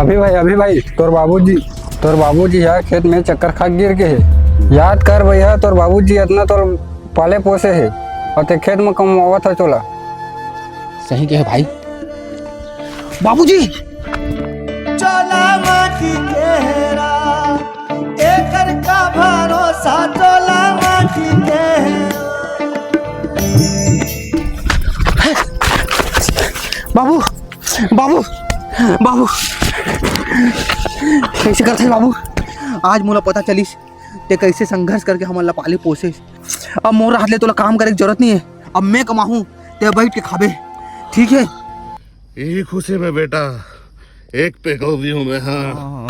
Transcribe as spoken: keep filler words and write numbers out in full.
अभी भाई, अभी भाई, तोर बाबूजी, तोर बाबूजी ह खेत में चक्कर खा गिर गे हे। याद कर भैया, तोर बाबूजी अतना तोर पाले पोसे हे अउ ते खेत में कमवावत हे तोला। सही कहे भाई। बाबूजी, चला माटी के हेरा, एकर का भरोसा, चला माटी के हेरा। बाबू, बाबू, बाबू, कैसे करथे बाबू? आज मोला पता चलिस ते कैसे संघर्ष करके हमन ला पाले पोसे। अब मोर हाथ ले तोला काम करे के जरूरत नहीं है। अब मैं कमाहूँ, ते बैठ के खाबे, ठीक है? यही खुशी में बेटा एक पेगो भी हूँ मैं। हाँ।